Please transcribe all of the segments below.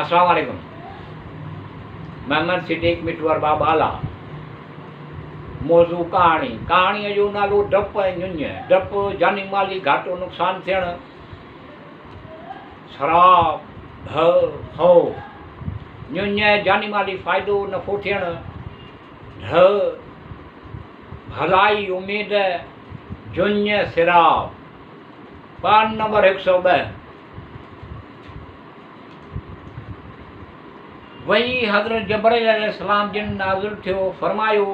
السلام عليڪم محمد صديق مٺو ارباب آلا موضوع ڪهاڻي ڪهاڻيء جو نالو ڊپ ۽ ڃڃ ڊپ جاني مالي گهاٽو نقصان ٿيڻ سراب ڀؤ خوف ڃڃ جاني مالي فائدو نفعو ٿيڻ ڍء ڀلائي اميد جڃ سراب پان نمبر 102. وحي حضرت جبرائيل عليه السلام جن نازل ٿيو، فرمايو،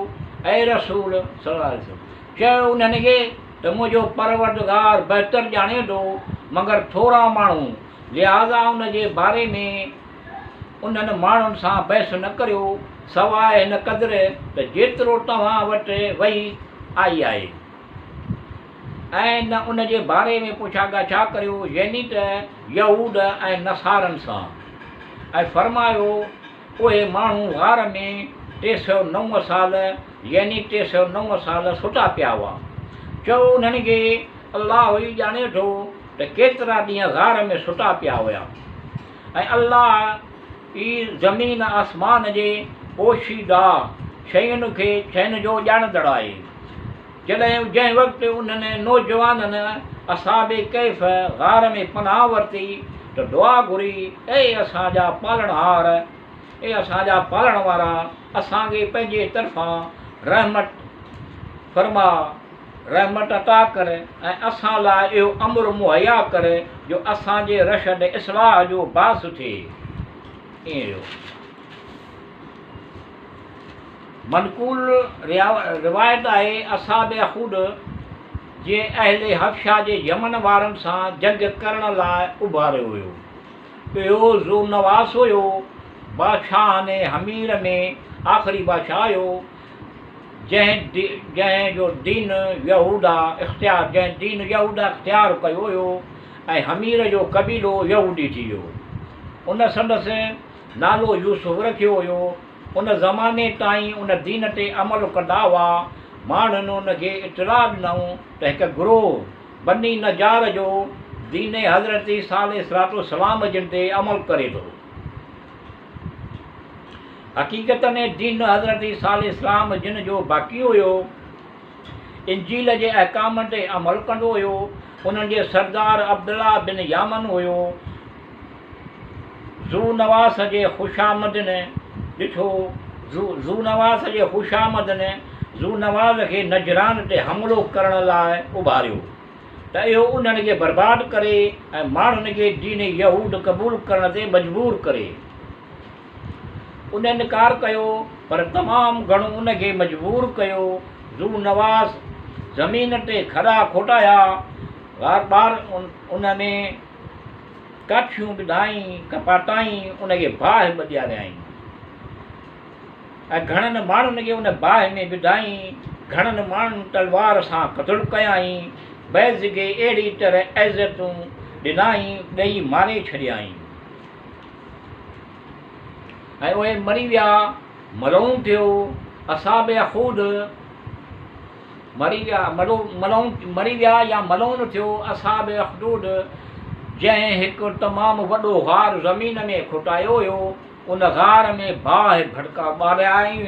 اي رسول صلي الله عليه وسلم! چئو انهن کي ته منهنجو پروردگار بهتر ڄاڻي ٿو مگر ٿورا ماڻهو، لهٰذا ان جي باري ۾ انهن ماڻهن سان بحث نه ڪريو سواء هن قدر ته جيترو توهان وٽ وحي آئي آهي. ۽ نه ان جي باري ۾ پڇا ڳاڇا ڪريو يعني ته يهود ۽ نصارن سان. ۽ فرمايو، اهي ماڻهو غار ۾ 309 سال يعني 309 سال ستا پيا هئا. چئو انهن کي، الله ئي ڄاڻي ٿو ته ڪيترا ڏينهن غار ۾ ستا پيا هيا. ۽ الله ئي زمين آسمان جي پوشيده شين کي شين جو ڄاڻندڙ آهي. جڏهن جنهن وقت انهن نوجوانن اصحاب ڪهف غار ۾ پناهه ورتي ته دعا گهري، اي اسان جا پالڻهار، اي اسان جا پالڻ وارا، اسان کي پنهنجي طرفان رحمت فرماء، رحمت عطا ڪر ۽ اسان لاء اهو امر مهيا ڪر جو اسان جي رشد اصلاح جو باعث ٿئي. ائين اهو. منقول روايت آهي، اصحاب اخدود جي اهل حبشه جي يمن وارن سان جنگ ڪرڻ لاء اڀاريو ويو. اهو ذونواس هيو، بادشاهن حمير ۾ آخري بادشاهه هيو، جنهن جنهن جو دين يهودا اختيار جنهن دين يهودا اختيار ڪيو هيو ۽ حمير جو قبيلو يهودي ٿي ويو. ان سندس نالو يوسف رکيو هيو. ان زماني تائين ان دين تي عمل ڪندا هئا. ماڻهن ان کي اطلاع ڏنائون ته هڪ گروهه بني نجار جو دين حضرت عيسيٰ عليه الصلوة والسلام جن تي عمل ڪري ٿو. حقيقت ۾ دين حضرت عيسيٰ عليه السلام جن جو باقي هيو. انجيل جي احڪامن تي عمل ڪندو هيو. انهن جي سردار عبدالله بن يامن هيو. ذو نواس جي خوشامدن ڏٺو ذو نواس جي خوشامدن ذو نواز کي نجران تي حملو ڪرڻ لاء اڀاريو ته اهو انهن کي برباد ڪري ۽ ماڻهن کي دين يهود قبول ڪرڻ تي مجبور ڪري. ان انڪار ڪيو پر تمام گهڻو ان کي مجبور ڪيو. ذو نواس زمين تي کڏا کوٽايا غار ٻار ان ۾ ڪاٺيون ٻڌائين، ڪپاتائين، ان کي باهه به ڏياريائين ۽ گهڻن ماڻهن کي ان باهه ۾ وڌائين، گهڻن ماڻهن تلوار سان قتل ڪيائين، بعض کي اهڙي طرح اذيتون ڏنائين، ڏئي ماري ڇڏيائين ۽ اهي مري ويا، ملعون ٿيو، اصحاب اخدود. مري ويا، ملعون مري ويا يا ملعون ٿيو اصحاب اخدود جنهن هڪ تمام وڏو غار زمين ۾ کوٽايو هيو، ان غار ۾ باهه ڀڙڪا ٻاريائين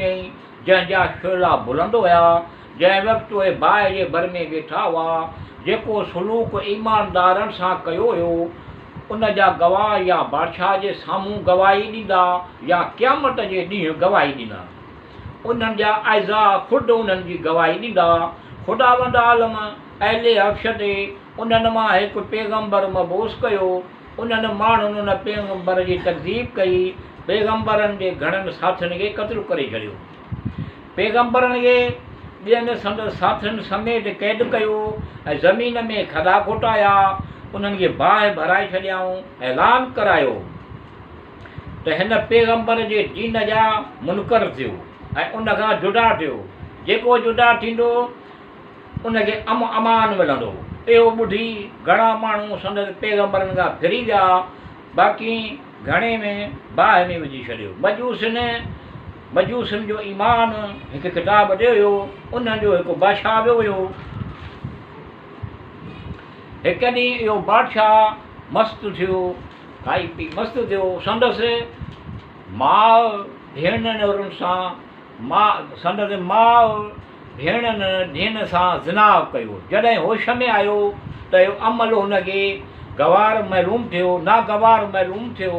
جنهن جا شعلا بلند هيا، جنهن وقت اهي باهه جي ڀر ۾ ويٺا هئا، جيڪو سلوڪ ايماندارن سان ڪيو هيو، ان جا گواهه يا بادشاهه جي سامهون گواهي ڏيندا يا قيامت جي ڏينهن گواهي ڏيندا. انهن جا اعضاء خود انهن جي گواهي ڏيندا. خداوند عالم اهل حبش تي انهن مان هڪ پيغمبر مبعوث ڪيو. انهن ماڻهن ان پيغمبر جي تڪذيب ڪئي. پيغمبرن جي گهڻن ساٿين کي قتل ڪري ڇڏيو. پيغمبرن کي ٻين سندس ساٿين سميت قيد ڪيو ۽ زمين ۾ کڏا کوٽايا. انهن کي باهه ڀرائي ڇڏيائون. اعلان ڪرايو. ته هن پيغمبر جي دين جا منڪر ٿيو ۽ ان کان جدا ٿيو، جيڪو جدا ٿيندو ان کي امن امان ملندو. اهو ٻڌي گهڻا ماڻهو سندس پيغمبرن کان ڦري ويا، باقي گهڻي ۾ باهه ۾ وجهي ڇڏيو. مجوسين، مجوسين جو ايمان هڪ ڪتاب تي هيو، انهن جو هڪ بادشاهه به هيو. هڪ ڏينهن اهو بادشاهه مست ٿيو. کائي پي مست ٿيو. سندس ماء ڀينرن سان ماء سندس ماء ڀيڻن ڌين سان زنا ڪيو. جڏهن هوش ۾ آيو ته اهو عمل هن کي گوار معلوم ٿيو، ناگوار معلوم ٿيو،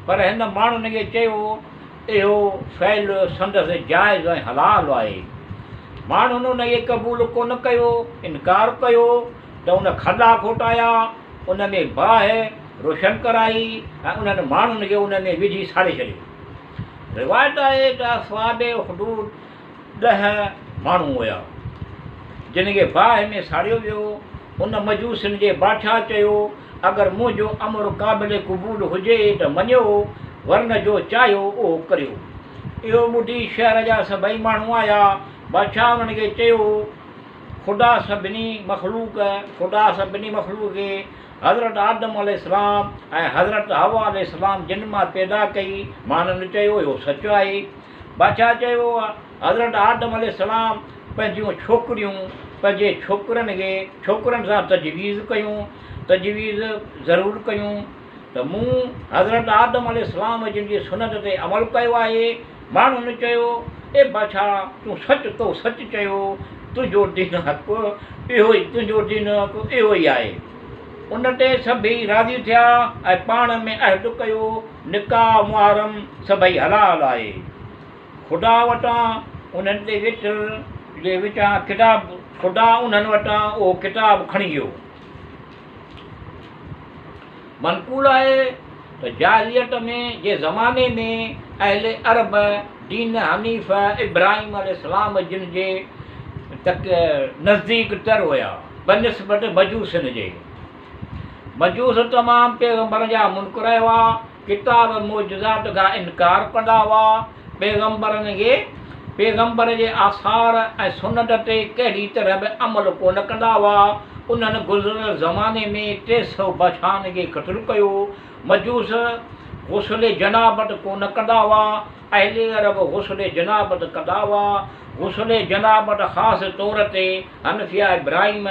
پر هن ماڻهن کي چيو، اهو فعل سندس جائز ۽ حلال آهي. ماڻهن ان کي قبول ڪونه ڪيو، انڪار ڪيو ته ان کڏا کوٽايا، ان ۾ باهه روشن ڪرائي ۽ انهن ماڻهن کي ان ۾ وجهي ساڙي ڇڏيو. روايت آهي ته اصحاب اخدود ڏهه ماڻهو هيا، جن کي باهه ۾ ساڙيو ويو. ان مجوسين جي بادشاهه چيو، اگر منهنجو امر قابل قبول هجي ته مڃيو، ورنه جو چاهيو اهو ڪريو. اهو ٻڌي شهر جا سڀئي ماڻهو آيا. بادشاهه انهن کي چيو، خدا سڀني مخلوق خدا سڀني مخلوق کي حضرت آدم عليه السلام ۽ حضرت حوا عليه السلام جن مان پيدا ڪئي. ماڻهن چيو، اهو سچ آهي. بادشاهه چيو، حضرت آدم عليه السلام پنهنجيون ڇوڪريون پنهنجي ڇوڪرن کي ڇوڪرن سان تجويز ڪيون، تجويز ضرور ڪيون ته مون حضرت آدم عليه السلام جن جي سنت تي عمل ڪيو آهي. ماڻهن چيو، اي بادشاهه تون سچ تو سچ چيو، تنهنجو دين حق اهو ئي تنهنجو دين حق اهو ئي آهي. ان تي سڀيئي راضي ٿيا ۽ پاڻ ۾ عهد ڪيو. نڪاح محرم سڀئي حلال آهي. خدا وٽان انهن تي ويٺل جي وچان ڪتاب خدا انهن وٽان اهو ڪتاب کڻي ويو. منقول آهي ته جاهليت ۾ جي زماني ۾ اهل عرب دين حنيف ابراهيم عليه السلام جن جي تڪ نزديڪ تر هيا بنسبت مجوسين جي. مجوس تمام پيغمبرن جا منڪر هئا، ڪتاب معجزات کان انڪار ڪندا هئا، پيغمبرن کي پيغمبر جي آثار ۽ سنت تي ڪهڙي طرح به عمل ڪونه ڪندا هئا، انهن گذريل زماني ۾ 300 بادشاهن کي قتل ڪيو، مجوس غسل جنابت ڪونه ڪندا هئا، اهل عرب غسل جنابت ڪندا هئا، غسل جنابت خاص طور تي حنفيه ابراهيم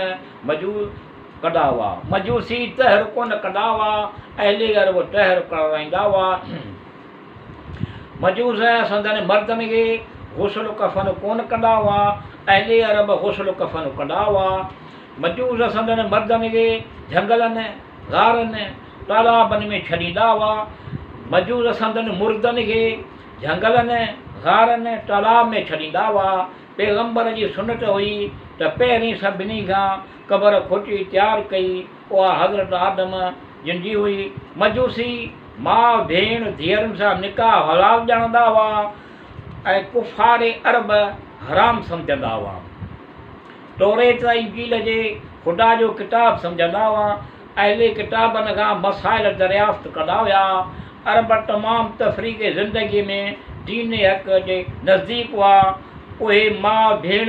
مجوس. ڪندا هئا. مجوسي طهر ڪونه ڪندا هئا، اهل عرب طهر ڪرائيندا هئا. مجوس سندن مردن کي غسل ڪفن ڪونه ڪندا هئا، اهل عرب غسل ڪفن ڪندا هئا. مجوس سندن مردن کي جهنگلن، غارن، تالابن ۾ ڇڏيندا هئا. مجوس سندن مردن کي جهنگلن، غارن، تالاب ۾ ڇڏيندا هئا. پيغمبر جي سنت هئي ته پهرين سڀني کان قبر کوٽي تيار ڪئي، اها حضرت آدم جن جي هئي. مجوسي ماء، ڀيڻ، ڌيئرن سان نڪاح حلال ڄاڻندا هئا ۽ ڪفار عرب حرام سمجهندا هئا. توريت ۽ انجيل جي خدا جو ڪتاب سمجهندا هئا. اهل ڪتابن کان مسائل دريافت ڪندا هيا. عرب تمام تفريقي زندگي ۾ دين حق جي نزديڪ هئا. اهي ماء، ڀيڻ،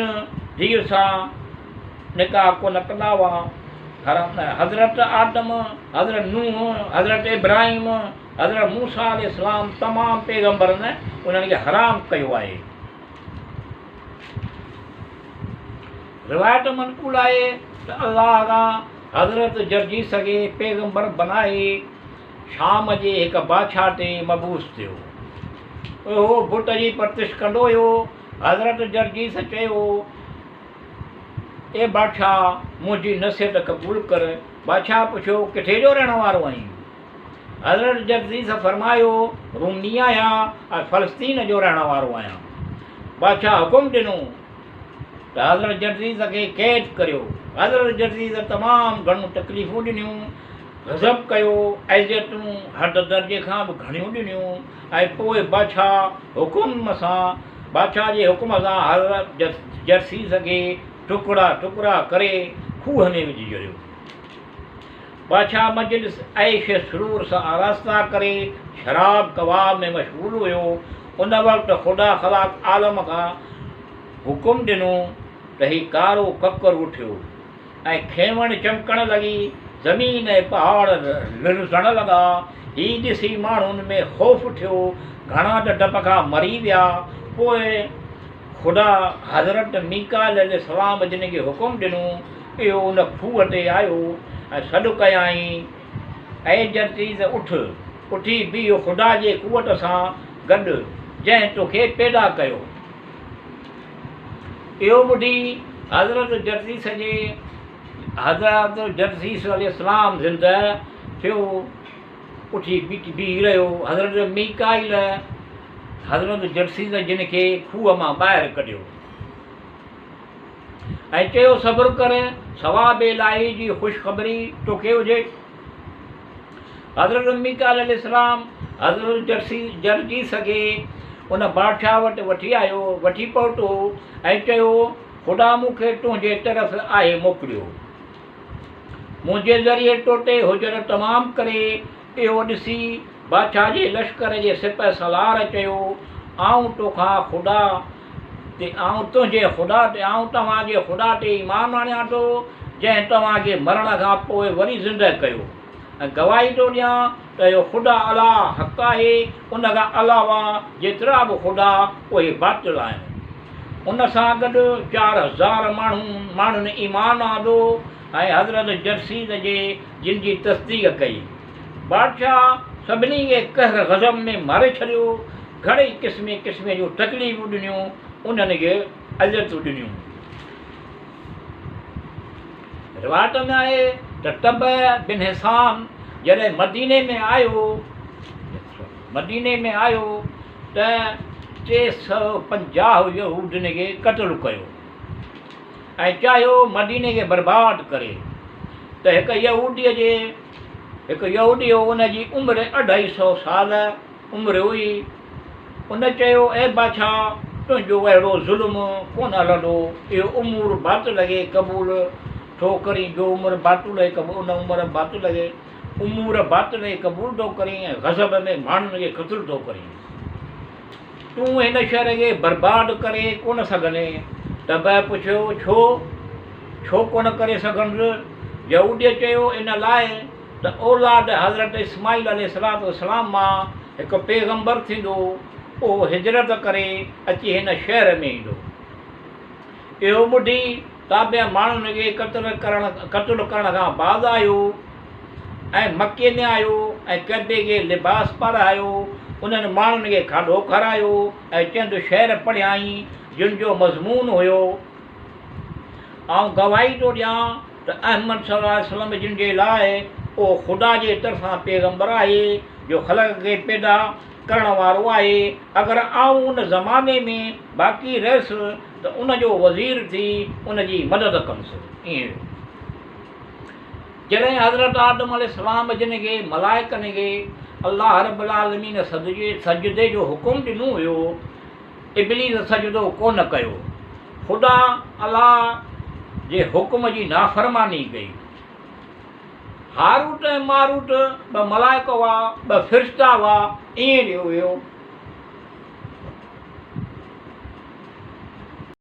ڌيء سان نڪاح ڪونه ڪندا هئا. حضرت آدم، حضرت نوح، حضرت ابراهيم، حضرت موسيٰ عليه السلام تمام پيغمبرن انهن کي حرام ڪيو آهي. روايت منقول آهي ته الله کان حضرت جرجيس کي پيغمبر بنائي شام جي هڪ بادشاهه تي مبعوث ٿيو. اهو بت جي پرتش ڪندو هيو. حضرت جرجيس چيو، اي بادشاهه! منهنجي نصيحت قبول ڪر. بادشاهه پڇيو، ڪٿي جو رهڻ وارو آهين؟ حضرت جرجيس فرمايو، رومي آهيان ۽ فلسطين جو رهڻ وارو آهيان. بادشاهه حڪم ڏنو ته حضرت جرجيس کي قيد ڪريو. حضرت جرجيس تمام گهڻيون تڪليفون ڏنيون، غضب ڪيو، اذيتون حد درجي کان به گهڻيون ڏنيون ۽ پوء بادشاهه حڪم سان بادشاهه جي حڪم سان حضرت جرسيس کي ٽڪرا ٽڪرا ڪري کوهه ۾ وجهي ڇڏيو. بادشاهه مجلس عيش سرور سان آراسته ڪري شراب ڪباب ۾ مشغول هيو. ان وقت خدا خلاق عالم کان حڪم ڏنو ته هي ڪارو ڪڪر اٿيو ۽ کينوڻ چمڪڻ لڳي، زمين ۽ پهاڙ لرزڻ لڳا. هي ڏسي ماڻهن ۾ خوف ٿيو، گهڻا ته ڊپ کان مري ويا. پوء خدا حضرت ميڪائيل عليه السلام جن کي حڪم ڏنو، اهو ان کوهه تي آيو ۽ سڏ ڪيائين، اي جرجيس اٿ، اٿي بيهه خدا جي قوت سان گڏ، جنهن توکي پيدا ڪيو. اهو ٻڌي حضرت جرجيس جي حضرت جرجيس عليه السلام زنده ٿيو، اٿي بيهي رهيو. حضرت ميڪائيل حضرت جرجيس جن کي کوهه مان ٻاهر ڪڍيو. ۽ چيو، صبر ڪر، ثواب الاهي جي خوشخبري توکي هجي. حضرت ميڪائيل عليه السلام حضرت جرجيس کي ان بادشاهه وٽ وٺي آيو، وٺي پهتو ۽ چيو، خدا مون کي تنهنجي طرف آهي موڪليو. منهنجي ذريعي توتي حجت تمام ڪري. اهو ڏسي بادشاهه جي لشڪر جي سپهه سالار چيو، آئون توکان خدا تي آئون تنهنجي خدا تي آئون توهان جي خدا تي ايمان آڻيان ٿو، جنهن توهان کي مرڻ کان پوء وري زنده ڪيو، ۽ گواهي ٿو ڏيان ته اهو خدا الله حق آهي، ان کان علاوه جيترا به خدا اهي باطل آهن. ان سان گڏ 4000 ماڻهو ماڻهن ايمان آندو ۽ حضرت جرسيد جي جن جي تصديق ڪئي. بادشاهه سڀني کي قهر غضب ۾ ماري ڇڏيو. گهڻي قسمين قسمين جون تڪليفون ڏنيون، انهن کي اذيتون ڏنيون. روايت ۾ آهي ته تبع بن حسان جڏهن مديني ۾ آيو مديني ۾ آيو ته 350 يهودين کي قتل ڪيو ۽ چاهيو مديني کي برباد ڪري ته هڪ يهوديء جي هڪ يهودي هو ان جي عمر اڍائي سئو سال عمر هئي. ان چيو، اي بادشاهه! تنهنجو اهڙو ظلم ڪونه هلندو. اهو امور باطل کي قبول ٿو ڪرين، جو امر باطل کي قبول ان امر باطل کي امور باطل کي قبول ٿو ڪرين ۽ غضب ۾ ماڻهن کي قتل ٿو ڪرين. تون هن شهر کي برباد ڪري ڪونه سگهندين. تبع پڇيو، ڇو؟ ڇو ڪونه ڪري سگهندس؟ يهوديء چيو، ان لاء ته اولاد حضرت اسماعيل عليه الصلوة والسلام مان هڪ پيغمبر ٿيندو، اهو هجرت ڪري اچي هن شهر ۾ ايندو. اهو ٻڌي تابع ماڻهن کي قتل ڪرڻ قتل ڪرڻ کان باز آيو ۽ مڪي ۾ آيو ۽ ڪعبي کي لباس پارايو، انهن ماڻهن کي کاڌو کارايو ۽ چند شعر پڙهيائين، جن جو مضمون هيو، آئون گواهي ٿو ڏيان ته احمد صلي الله عليه وسلم جن جي لاء اهو خدا جي طرفان پيغمبر آهي جو خلق کي پيدا ڪرڻ وارو آهي، اگر آئون ان زماني ۾ باقي رهيس ته ان جو وزير ٿي ان جي مدد ڪندس. ائين ويو. جڏهن حضرت آدم عليه السلام جن کي ملائڪن کي الله رب العالمين سجدي جو حڪم ڏنو هيو، ابليس سجدو ڪونه ڪيو. خدا الله جي حڪم جي نافرماني ڪئي. هاروت ۽ ماروت ٻه ملائڪ هئا، ٻه فرشتا هئا، ائين ڏيو ويو.